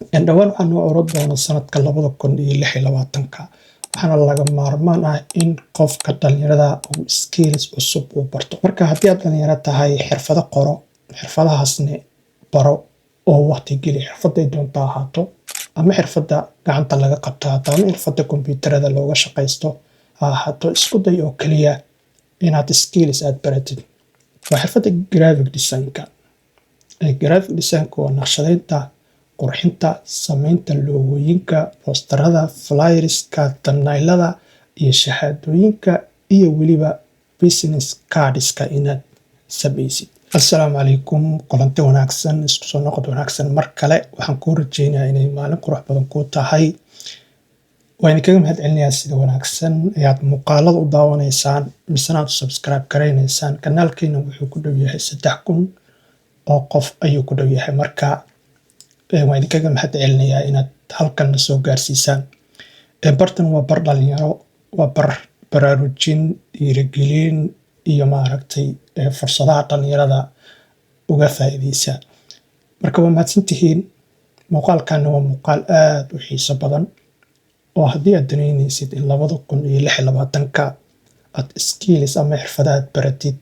Dhowaan waxaa noo oran doona sanadka 2026-ka, waxaana laga maarmaan ah in qofka dhalinyarada uu skills cusub uu barto. Marka haddii aad dhalinyaro tahay, xirfado qoro, xirfadahaasne baro oo waqti geli. Xirfaday doonta ahaato, ama xirfadda gacanta laga qabto ahaato, ama xirfadda kombiyuutarada looga shaqaysto ha ahaato, isku day oo keliya inaad skills aad baratid. Waa xirfadda graphic design-ka. Graphic design-ka waa naqshadeynta, qurxinta, samaynta logooyinka, posterada, flyerska, thumbnailada iyo shahaadooyinka iyo weliba business cardska inaad samaysid. Assalaamu calaykum, kulanti wanaagsan, isku soo noqod wanaagsan. Mar kale waxaan kuu rajeynayaa inay maalin qurux badan kuu tahay. Waan idinkaga mahad celinayaa sida wanaagsan ayaad muuqaalada u daawanaysaan misena aad u subscribe garaynaysaan. Kanaalkeena wuxuu ku dhow yahay 3000 oo qof ayuu ku dhow yahay. Marka waan idinkaga mahad celinayaa inaad halkan na soo gaarsiisaan. Bartan waa bar dhalinyaro, waa bar baraarujin, dhiirigelin iyo maaragtay fursadaha dhalinyarada uga faa'iideysa. Marka waa mahadsantihiin. Muuqaalkanna waa muuqaal aad u xiiso badan oo haddii aad danaynaysid in 2026-ka aad skills ama xirfada aad baratid,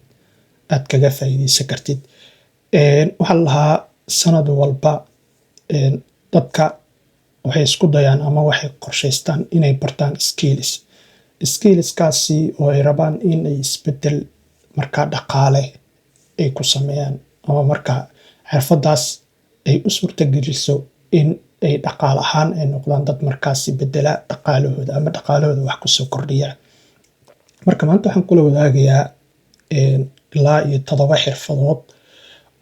aad kaga faa'iideysan kartid. Waxaa la lahaa sanad walba dadka waxay isku dayaan ama waxay qorshaystaan inay bartaan skills, skillskaasi oo ay rabaan in ay isbeddel markaa dhaqaale ay ku sameeyaan, ama markaa xirfadaas ay u suurtageliso in ay dhaqaale ahaan ay noqdaan dad markaasi bedela dhaqaalahooda ama dhaqaalahooda wax kusoo kordhiya. Marka maanta waxaan kula wadaagayaa ilaa iyo 7 xirfadood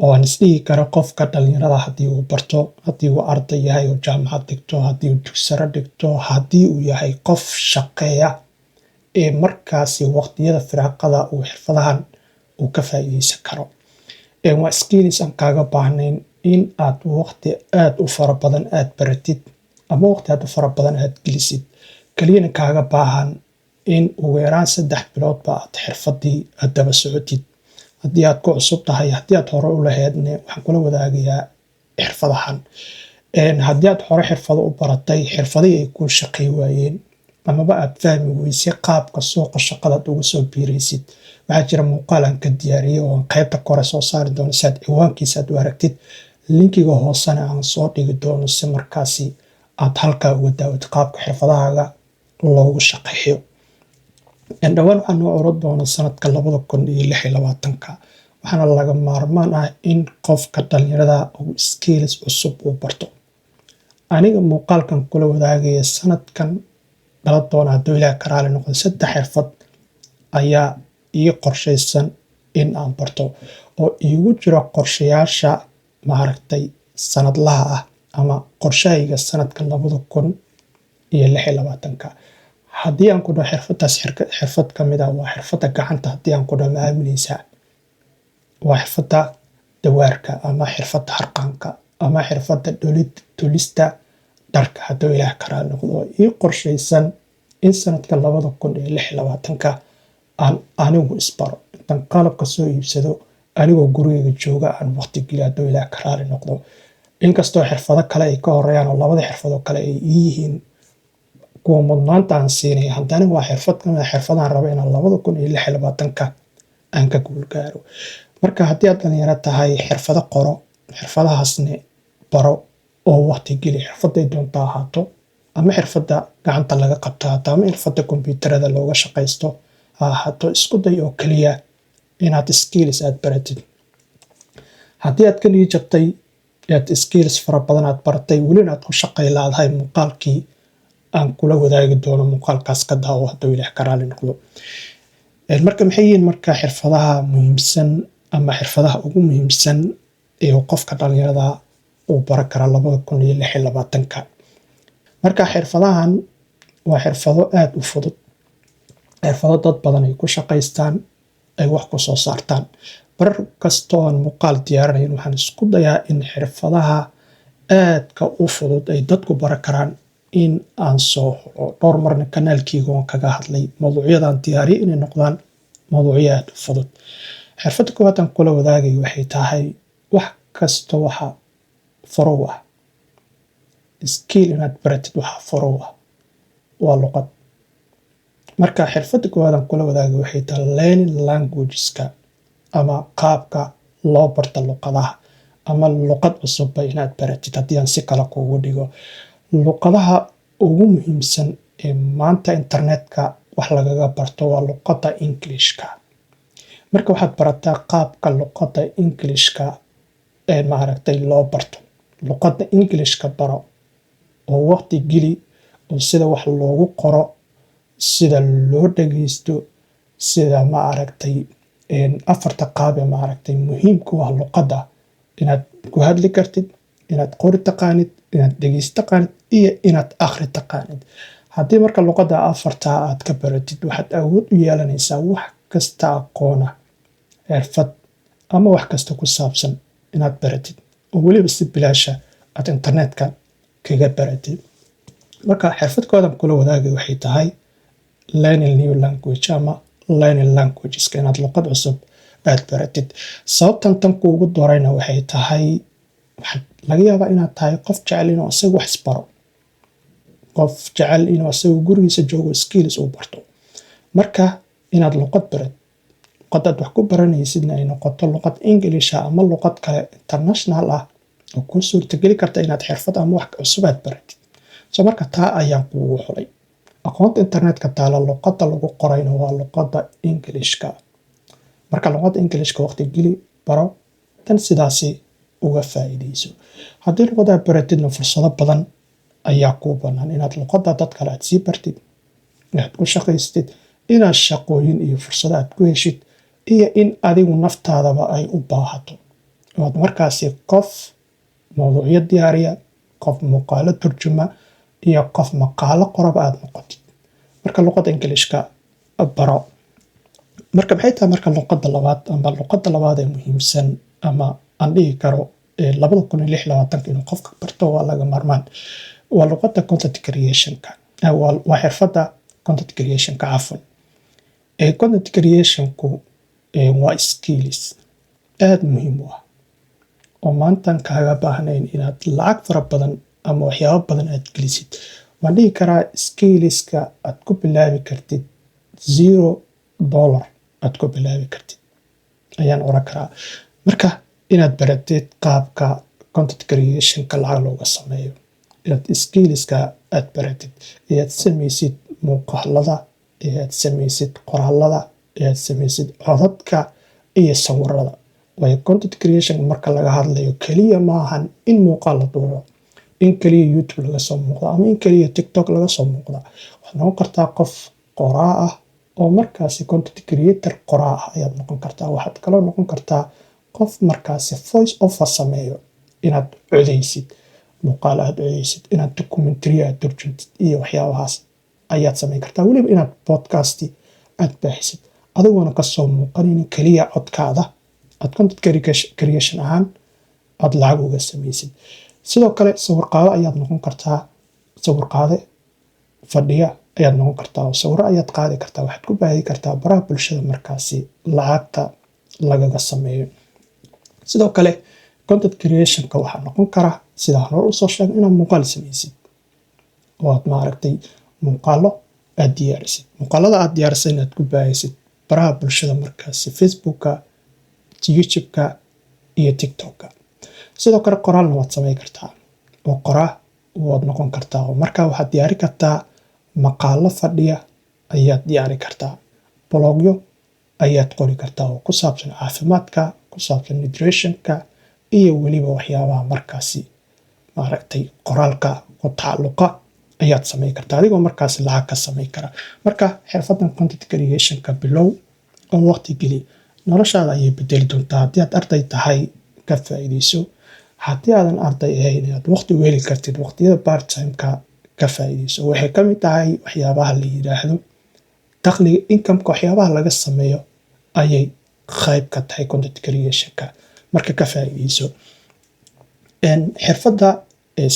oo aan isdhihi karo qofka dhalinyarada haddii uu barto, haddii uu arday yahay oo jaamacad dhigto, haddii uu dugsaro dhigto, haddii uu yahay qof shaqeeya ee markaasi waqtiyada firaaqada uu xirfadahan uu ka faa'iideysan karo. Waa skills aan kaaga baahnayn in aad waqti aad u fara badan aad baratid ama waqti aad u fara badan aad gelisid, keliyana kaaga baahan in ugu yaraan 3 biloodba aad xirfadii aad daba socotid haddii aad ku cusub tahay. Haddii aad hore u lahaydne, waxaan kula wadaagayaa xirfadahan. Haddii aad hore xirfado u baratay, xirfadihii ay kuu shaqey waayeen amaba aad fahmi weysay qaabka suuqa shaqadaad uga soo biiraysid, waxaa jira muuqaal aan ka diyaariyey oo aan qaybta kore soo saari doono si aad ciwaankiisa aad u aragtid, linkiga hoosena aan soo dhigi doono si markaasi aad halkaa uga daawatid qaabka xirfadahaaga loogu shaqeeyo. Dhowaan waxaa noo oran doona sanadka 2026-ka, waxaana laga maarmaan ah in qofka dhalinyarada uu skills cusub uu barto. Aniga muuqaalkan kula wadaagaya, sanadkan dhala doona hadduu Ilaah ka raali noqdo, saddex xirfad ayaa ii qorshaysan in aan barto oo iigu jiro qorshayaasha maaragtay sanadlaha ah ama qorshahayga sanadka 2026-ka. Haddii aan ku dhaho xirfadaas xirfad ka mid ah waa xirfadda gacanta, haddii aan ku dhaho, ma aaminaysaa? Waa xirfadda dawaarka ama xirfadda harqaanka ama xirfadda tolista dharka, hadduu Ilaah ka raali noqdo, oo ii qorshaysan in sanadka 2026-ka aan anigu isbaro, intaan qalabka soo iibsado, anigoo gurigayga jooga aan waqti geliyo, hadduu Ilaah ka raali noqdo. Inkastoo xirfado kale ay ka horeeyaan oo labada xirfadoo kale ay ii yihiin kuwa mudnaanta aan siinaya, haddana waa xirfad kamid ah xirfadahan raba inaan 2026-ka aan ka guul gaaro. Marka haddii aad dhalinyaro tahay, xirfado qoro, xirfadahaasne baro oo waqti geli. Xirfaday doonta ahaato, ama xirfadda gacanta laga qabto ahaato, ama xirfadda kombiyuutarada looga shaqaysto ha ahaato, isku day oo keliya inaad skills aad baratid. Haddii aad ka niyad jabtay, aad skills fara badan aad baratay, welina aad ku shaqay laadahay, muuqaalkii aan kula wadaagi doono muuqaalkaas ka daawo, hadduu Ilaah ka raali noqdo. Marka maxay yihiin marka xirfadaha muhiimsan ama xirfadaha ugu muhiimsan ee qofka dhalinyarada uu baran kara 2026-ka? Marka xirfadahan waa xirfado aad u fudud, xirfado dad badan ay ku shaqaystaan, ay wax ku soo saartaan. Barar kastoo aan muuqaal diyaarinayn, waxaan isku dayaa in xirfadaha aadka u fudud ay dadku baran karaan in aan soo xulo. Dhowr marna kanaalkeyga waan kaga hadlay mawduucyadan diyaariyo inay noqdaan mawduucyo aad u fudud. Xirfadda koowaad aan kula wadaagayo waxay tahay, wax kasta waxa faro u ah Skill inaad baratid waxaa furo ah waa luqad. Marka xirfadda koowaad aan kula wadaagay waxay tahay learning languageska ama qaabka loo barto luqadaha ama luqad cusubba inaad baratid. Haddii aan si kale kuugu dhigo, luqadaha ugu muhiimsan ee maanta internetka wax lagaga barto waa luqadda Englishka. Marka waxaad barataa qaabka luqadda Englishka ee maaragtay loo barto. Luqadda Englishka baro oo waqti geli, oo sida wax loogu qoro, sida loo dhageysto, sida maaragtay afarta qaab ee maaragtay muhiimka u ah luqadda: inaad ku hadli kartid, inaad qori taqaanid, inaad dhegeyst taqaanid iyo inaad akhri taqaanid. Haddii marka luqadda afartaa aad ka baratid, waxaad awood u yeelanaysaa wax kasta aqoona, xirfad ama wax kasta ku saabsan inaad baratid, oo weliba si bilaasha aad internetka kaga baratid. Marka xirfad koowaad kula wadaagay waxay tahay learning new language ama learning languageska, inaad luqad cusub aad baratid. Sababtan tan kuugu dorayna waxay tahay, waxaad laga yaabaa inaad tahay qof jecel inuu isaga wax isbaro, qof jecel inuu isagu gurigiisa joogo skills uu barto. Marka inaad luqad barat, luqadaad wax ku baranaysidna ay noqoto luqad Englisha ama luqad kale international ah oo kuu suurtageli karta inaad xirfad ama wax cusub aad baratid. So marka taa ayaan kuugu xulay. Aqoonta internetka taala luqadda lagu qorayna waa luqadda Englishka. Marka luqadda Englishka waqti geli, baro tan, sidaasi uga faa'iidayso. Haddii luqaddaa baratidna, fursado badan ayaa kuu bannaan inaad luqadda dad kale aad sii bartid, inaad ku shaqaystid, inaad shaqooyin iyo fursado aad ku heshid, iyo in adigu naftaadaba ay u baahato ood markaasi qof mawduucyo diyaariya, qof muuqaalo turjuma iyo qof maqaalo qoraba aad noqotid. Marka luqadda Ingilishka baro. Marka maxay tahay marka luqadda labaad ama luqadda labaad ee muhiimsan ama aan dhihi karo 2026-ka inuu qofka barto waa laga maarmaan? Waa luqadda content creationka, waa xirfadda content creationka, cafwan. Content creationku waa skills aad muhiim u ah oo maantan kaaga baahnayn inaad lacag fara badan ama waxyaabo badan aad gelisid. Waan dhihi karaa skillska aad ku bilaabi kartid $0 aad ku bilaabi kartid ayaan oran karaa. Marka inaad baratid qaabka content creationka lacag looga sameeyo, inaad skillska aad baratid, inaad samaysid muuqaalada, inaad samaysid qoraalada, inaad samaysid codadka iyo sawirada. Waayo, content creation marka laga hadlayo keliya maahan in muuqaal la duubo, in keliya YouTube laga soo muuqdo ama in keliya TikTok laga soo muuqda. Waxaad noqon kartaa qof qoraa ah oo markaasi content creator qoraa ah ayaad noqon kartaa. Waxaad kaloo noqon kartaa qof markaasi voice over sameeyo, inaad codeysid, muuqaal aad codeysid, inaad documentary aad turjuntid iyo waxyaabahaas ayaad samayn kartaa. Weliba inaad podcast aad baahisid adigoona kasoo muuqanaynin, keliya codkaada aad content creation ahaan aad lacag uga samaysid. Sidoo kale sawir qaado ayaad noqon kartaa, sawir qaade fadhiya ayaad noqon kartaa oo sawiro ayaad qaadi kartaa, waxaad ku baahi kartaa baraha bulshada markaasi lacagta lagaga sameeyo. Sidoo kale content creationka waxaa noqon kara, sida hore usoo sheegay, inaad muuqaal samaysid oo aad maaragtay muuqaalo aad diyaarisid, muuqaalada aad diyaarisay inaad ku baahisid baraha bulshada markaasi Facebooka, YouTube-ka iyo TikTok-ka. Sidoo kale qoraalna waad samayn kartaa oo qoraa waad noqon kartaa, oo markaa waxaad diyaari kartaa maqaalo fadhiya ayaad diyaari kartaa, blogyo ayaad qori kartaa oo ku saabsan caafimaadka, ku saabsan nutritionka iyo weliba waxyaabaha markaasi maaragtay qoraalka ku tacalluqa ayaad samayn kartaa, adigoo markaasi lacag ka samayn kara. Marka xirfadan content creationka bilow oo waqti geli, noloshaada ayay bedeli doontaa. Haddii aad arday tahay, ka faa'iidayso. Haddii aadan arday ahayn, inaad waqti u heli kartid waqtiyada part timeka, ka faa'iidayso. Waxay ka mid tahay waxyaabaha la yidhaahdo dakhliga, incomeka, waxyaabaha laga sameeyo ayay qayb ka tahay content creationka. Marka ka faa'iidayso. Xirfadda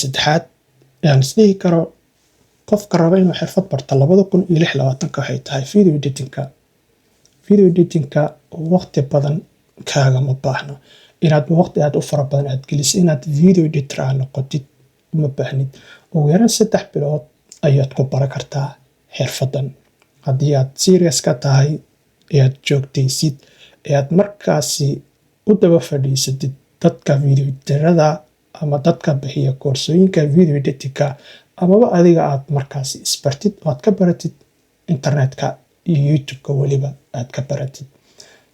saddexaad aan isdhihi karo qofka raba inuu xirfad barto 2026-ka waxay tahay video editingka. Video editingka waqti badan kaagama baahna inaad waqti aad u fara badan aad geliso inaad video editor aad noqotid. Uma baahnid. Ugu yaraan 3 bilood ayaad ku baran kartaa xirfaddan haddii aad serious ka tahay ee aad joogtaysid ee aad markaasi u daba fadhiisatid dadka video editorada ama dadka bixiya koorsooyinka video editingka, amaba adiga aad markaasi isbartid oo aad ka baratid internetka iyo YouTube-ka weliba aad ka baratid.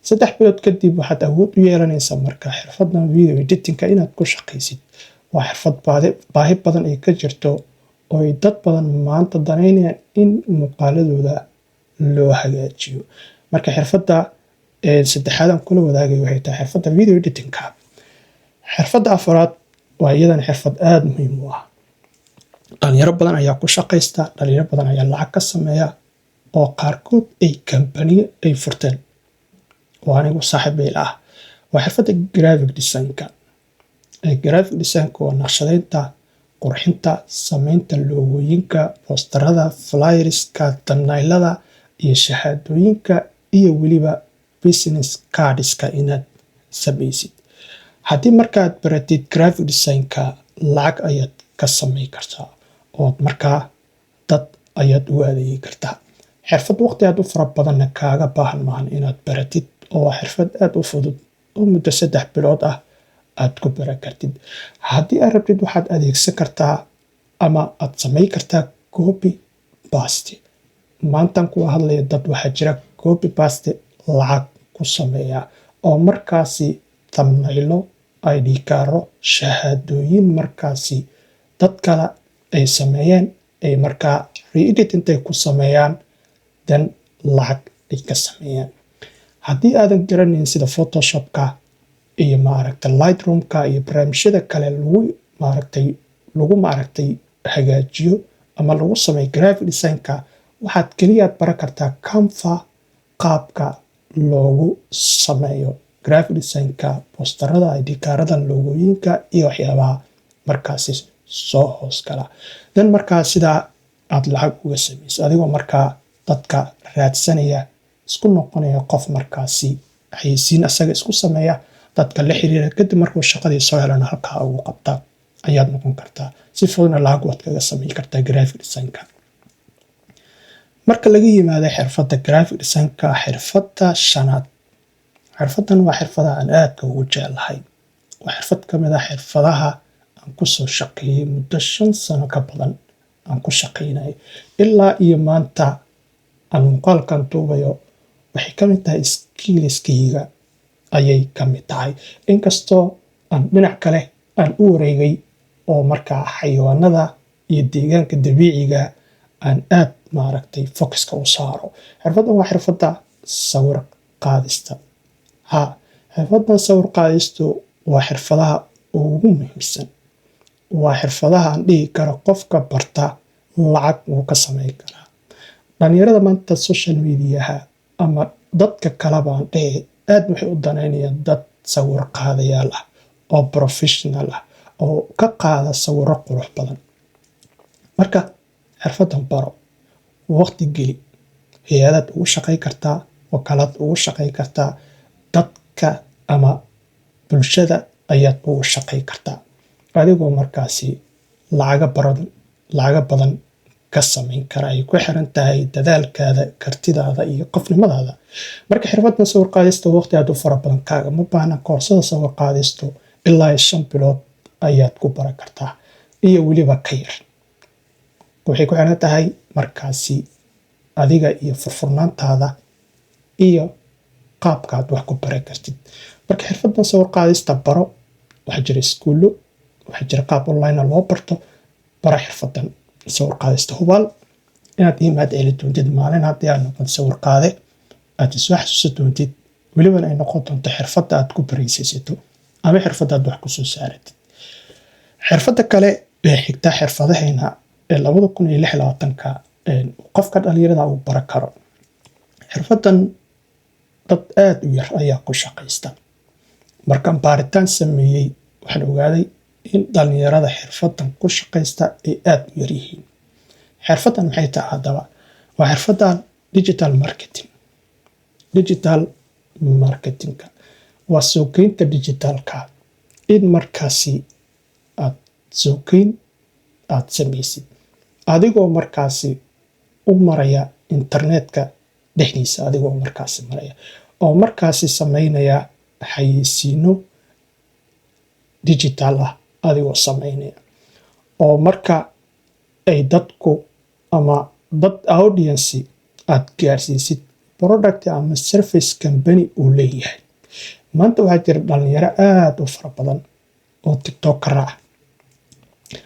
3 bilood kadib waxaad awood u yeelanaysaa marka xirfaddan video editingka inaad ku shaqaysid. Waa xirfad baahi badan ay ka jirto oo ay dad badan maanta danaynayaan in muuqaaladooda loo hagaajiyo. Marka xirfadda saddexaad aan kula wadaagay waxay tahay xirfadda video editingka. Xirfadda afraad waa iyadana xirfad aada muhiim u ah. Dhalinyaro badan ayaa ku shaqaysta, dhalinyaro badan ayaa lacag ka sameeya, oo qaarkood ay kambaniyo ay furteen oo anigu saaxiibayl ah. Waa xirfadda graphic designka. Graphic designka waa naqshadeynta, qurxinta, sameynta logooyinka, posterada, flyerska, thumbnailada iyo shahaadooyinka iyo weliba business cardska inaad samaysid. Haddii markaad baratid graphic designka, lacag ayaad ka samayn kartaa ood markaa dad ayaad ugu adeegi kartaa. Xirfad waqti aad u fara badanna kaaga baahan maahan inaad baratid, oo waa xirfad aad u fudud oo muddo 3 bilood ah aad ku baran kartid. Haddii aad rabtid, waxaad adeegsan kartaa ama aad samayn kartaa copy paste. Maantan kuwa hadlaya, dad waxaa jira copy paste lacag ku sameeya oo markaasi thumbnailo, ID kaaro, shahaadooyin markaasi dad kale ay sameeyeen ay markaa re-edit intay ku sameeyaan, dan lacag ay ka sameeyaan. Haddii aadan garanayn sida Photoshopka iyo maaragtay Lightroomka iyo barnaamijyada kale lagu maaragtay hagaajiyo ama lagu sameeyo graphic designka, waxaad keliyaad baran kartaa Canva qaabka loogu sameeyo graphic designka, posterada, ID kaarada, logooyinka iyo waxyaabaha markaasi soo hoos gala. Dan markaa sidaa aad lacag uga samayso adigoo markaa dadka raadsanaya, isku noqonaya qof markaasi xayeysiin asaga isku sameeya, dadka la xiriira, kadib markuu shaqadii soo helana halkaa ugu qabta ayaad noqon kartaa. Si fududna lacag waad kaga samayn kartaa graphic designka. Marka laga yimaado xirfadda graphic designka, xirfadda shanaad, xirfaddan waa xirfadaha aan aadka ugu jeclahay. Waa xirfad ka mid ah xirfadaha aan kusoo shaqeeyey muddo 5 sano ka badan aan ku shaqeynayay ilaa iyo maanta aan muuqaalkan duubayo. Waxay ka mid tahay skillskayga ayay ka mid tahay, inkastoo aan dhinac kale aan u wareegay oo markaa xayawaanada iyo deegaanka dabiiciga aan aad maaragtay focuska u saaro. Xirfaddan waa xirfadda sawir qaadista. Ha, xirfaddan sawir qaadistu waa xirfadaha ugu muhiimsan. Waa xirfadaha aan dhihi karo qofka barta lacag wuu ka samayn karaa. Dhalinyarada maanta social mediaha ama dadka kaleba aan dhihi aad waxay u danaynayaan dad sawir qaadayaal ah oo professional ah oo ka qaada sawiro qurux badan. Marka xirfaddan baro, waqti geli. Hay-adaad ugu shaqay kartaa, wakaalad ugu shaqay kartaa, dadka ama bulshada ayaad ugu shaqay kartaa, adigoo markaasi lacaga badan ka samayn kara. Ay ku xiran tahay dadaalkaada, kartidaada iyo qofnimadaada. Marka xirfaddan sawir qaadista waqti aad u fara badan kaaga ma baahna. Koorsada sawir qaadistu ilaa 5 bilood ayaad ku baran kartaa iyo weliba ka yar. Waxay ku xiran tahay markaasi adiga iyo furfurnaantaada iyo qaabka aad wax ku baran kartid. Marka xirfaddan sawir qaadista baro. Waxaa jira iskuullo, waxaa jira qaab online loo barto. Bara xirfaddan sawir qaadista. Hubaal inaad ii mahad celi doontid maalin haddii aad noqon sawir qaade, aad isoo xasuusan doontid, welibana ay noqon doonto xirfadda aad ku baraysaysato ama xirfadda aad wax kusoo saaratid. Xirfadda kale ee xigta xirfadaheena ee 2026-ka qofka dhalinyarada uu baran karo, xirfaddan dad aad u yar ayaa ku shaqaysta. Markaan baaritaan sameeyey, waxaan ogaaday in dhalinyarada xirfaddan ku shaqaysta ay aad u yar yihiin. Xirfaddan maxay tahay haddaba? Waa xirfaddan digital marketing. Digital marketingka waa suuqgeynta digitalka, in markaasi aad suuqgeyn aad samaysid, adigoo markaasi u maraya internetka dhexdiisa, adigoo markaasi maraya oo markaasi samaynaya xayeysiino digital ah, adigoo samaynaya oo marka ay dadku ama dad audience aad gaarsiisid product ama service company uu leeyahay. Maanta waxaa jira dhalinyaro aad u fara badan oo TikToker ah,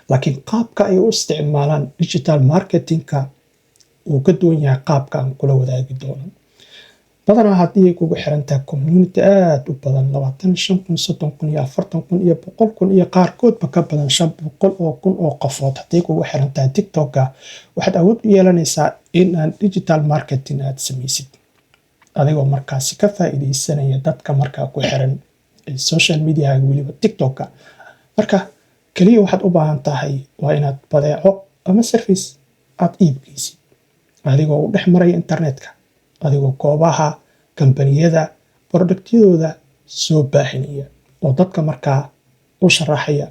laakiin qaabka ay u isticmaalaan digital marketingka uu ka duwan yahay qaabka aan kula wadaagi doono. Badanaa haddii ay kugu xiran tahay community aad u badan, 25,000, 30,000 iyo 40,000 iyo 100,000 iyo qaarkoodba ka badan 500,000 oo qofood haddii kugu xiran tahay TikToka, waxaad awood u yeelanaysaa in aan digital marketing aad samaysid, adigoo markaasi ka faa'iidaysanaya dadka markaa ku xiran social mediaha, weliba TikToka. Marka keliya waxaad u baahan tahay waa inaad badeeco ama service aad iibgeysid, adigoo u dhex maraya internetka, adigoo goobaha kambaniyada productyadooda soo baahinaya oo dadka markaa u sharaxaya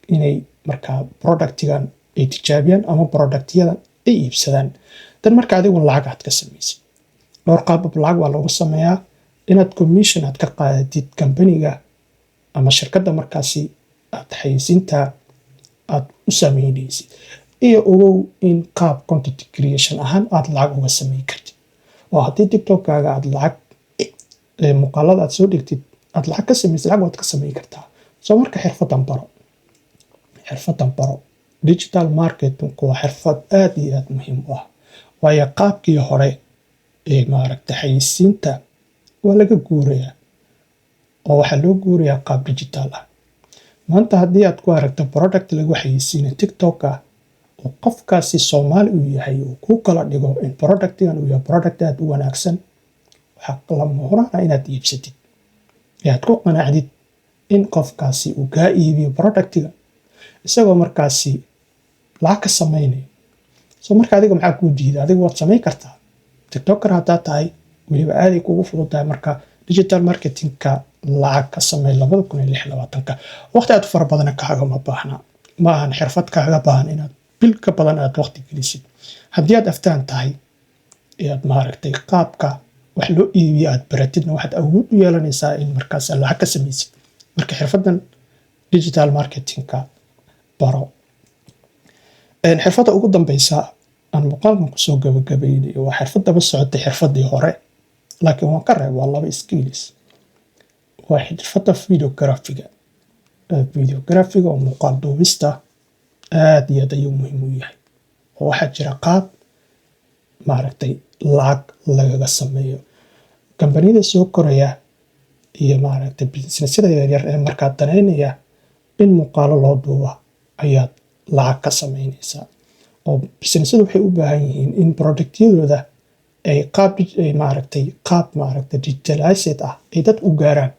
inay markaa productigan ay tijaabiyaan ama productyadan ay iibsadaan. Dan marka adigu lacag aad ka samaysid, dhowr qaabab lacag waa loogu sameeyaa: inaad commission aad ka qaadatid kambaniga ama shirkadda markaasi aad xayeysiinta aad u sameynaysid, iyo ogow in qaab content creation ahaan aad lacag uga sameyn kartid, oo haddii TikTokkaaga aad lacag muuqaalada aad soo dhigtid aad lacag ka samaysid, lacag waad ka sameyn kartaa. Soo marka xirfadan baro, xirfadan baro. Digital marketingku waa xirfad aad iyo aad muhiim u ah, waayo qaabkii hore ee maaragta xayeysiinta waa laga guurayaa oo waxaa loo guurayaa qaab digital ah. Maanta haddii aad ku aragto product lagu xayeysiinayo TikTok ah oo qofkaasi Soomaali uu yahay, uu ku kala dhigo in productigan uu yahay product aad u wanaagsan, waxaa lama huraan ah inaad iibsatid ee aad ku qanacdid in qofkaasi uu kaa iibiyo productiga, isagoo markaasi lacag ka samaynayo. So marka adiga maxaa kuu diida? Adiga waad samayn kartaa TikToker haddaad tahay, weliba aaday kugu fududahay. Marka digital marketingka lacag ka samey 2026-ka. Waqti aad fara badana kaagama baahna, ma ahan xirfad kaaga baahan inaad bil ka badan aad waqti gelisid. Haddii aad aftaan tahay ee aad maaragtay qaabka wax loo iibiyo aad baratidna, waxaad awood u yeelanaysaa in markaas aad lacag ka samaysid. Marka xirfadan digital marketingka baro. Xirfadda ugu dambeysa aan muuqaalkan kusoo gabagabaynayo waa xirfad daba socotay xirfadii hore, laakiin waan ka reeb, waa laba skills. Waa xirfadda videographiga. Videographiga oo muuqaal duubista aad iyo aad ayuu muhiim u yahay, oo waxaa jira qaab maaragtay lacag lagaga sameeyo kambaniyada soo koraya iyo maaragtay businessyada yaryar ee markaa danaynaya in muuqaalo loo duuba ayaad lacag ka sameynaysaa. Oo businessyadu waxay u baahan yihiin in productyadooda ay qaab maaragtay qaab maaragtay digitalized ah ay dad u gaaraan.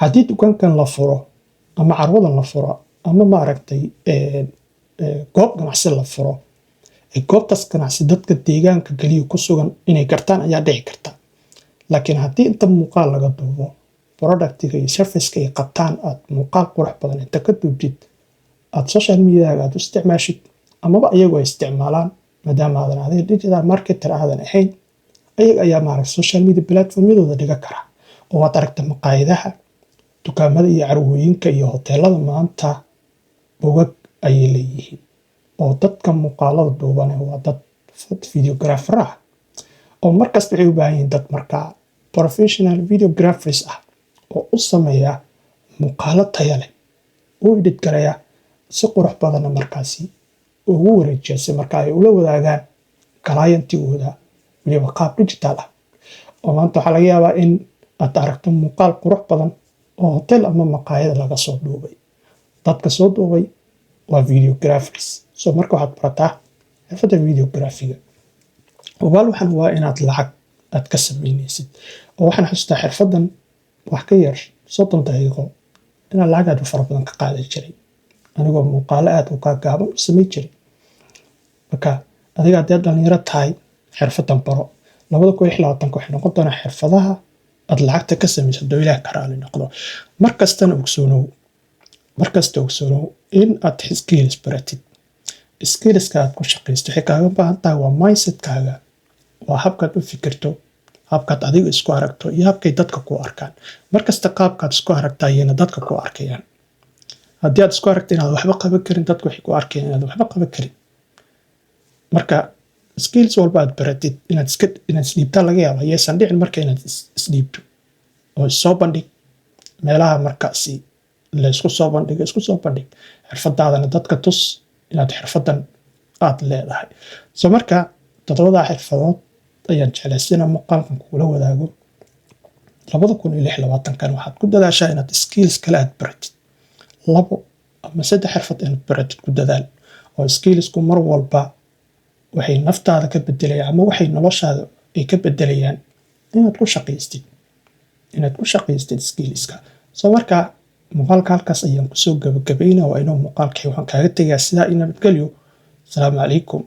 Haddii dukaankan la furo ama carwadan la furo ama maaragtay goob ganacsi la furo, goobtaas ganacsi dadka deegaanka keliya ku sugan inay gartaan ayaa dhici karta. Laakiin haddii inta muuqaal laga duubo productiga iyo serviceka ay qabtaan, aad muuqaal qurux badan inta ka duubtid aad social mediaga aad u isticmaashid, amaba iyagu ay isticmaalaan, maadaama aadan adiga digital marketer aadan ahayn, ayaga ayaa maaragta social media platformyadooda dhiga kara. Oo waad aragta maqaayadaha, dukaamada iyo carwooyinka iyo hoteelada maanta bogag ayay leeyihiin, oo dadka muuqaalada duubane waa dad videographer ah, oo markasta waxay u baahan yihiin dad markaa professional videographers ah oo u sameeya muuqaalo taya leh, u edit garaya, si qurux badanna markaasi ugu wareejiya, si marka ay ula wadaagaan clientigooda, weliba qaab digital ah. Oo maanta waxaa laga yaabaa in aad aragto muuqaal qurux badan oo hotel ama maqaayad laga soo duubay. Dadka soo duubay waa videographers. So marka waxaad barataa xirfadda videographiga. Ogaal waxaan waa inaad lacag aad ka samaynaysid. Oo waxaan xasuustaa xirfaddan wax ka yar 30 daqiiqo inaan lacag aad u fara badan ka qaadi jiray, anigoo muuqaalo aad u gaagaaban u samayn jiray. Marka adiga haddii aad dhalinyaro tahay, xirfaddan baro. 2026-ka waxay noqon doonaa xirfadaha aad lacagta ka samayso, hadduu Ilaah ka raali noqdo. Mar kastana ogsoonow, mar kasta ogsoonow in aad skills baratid. Skillska aad ku shaqaysto waxay kaaga baahan tahay waa mindsetkaaga, waa habkaad u fikirto, habkaad adiga isku aragto iyo habkay dadka ku arkaan. Markasta qaabkaad isku aragta ayayna dadka ku arkayaan. Haddii aad isku aragto inaad waxba qaban karin, dadku waxay ku arkayaan inaad waxba qaban karin. Marka skills walba aad baratid, inaad isdhiibtaa laga yaaba. Yaysan dhicin marka inaad isdhiibto oo issoo bandhig meelaha markaasi la isku soo bandhigo. Isku soo bandhig xirfadaadana, dadka tus inaad xirfadan aad leedahay. So marka toddobadaa xirfadood ayaan jeclaystina muuqaalkan kugula wadaago. 2026-kan waxaad ku dadaashaa inaad skills kale aad baratid. Labo ama saddex xirfad inaad baratid ku dadaal, oo skillsku mar walba waxay naftaada ka bedelayaan ama waxay noloshaada ay ka bedelayaan inaad ku shaqaystid skillska. So marka muuqaalka halkaas ayaan kusoo gabagabaynaa. Waa inuu muuqaalkii waxaan kaaga tegayaa sidaa iyo nabadgelyo. Asalaamu calaykum.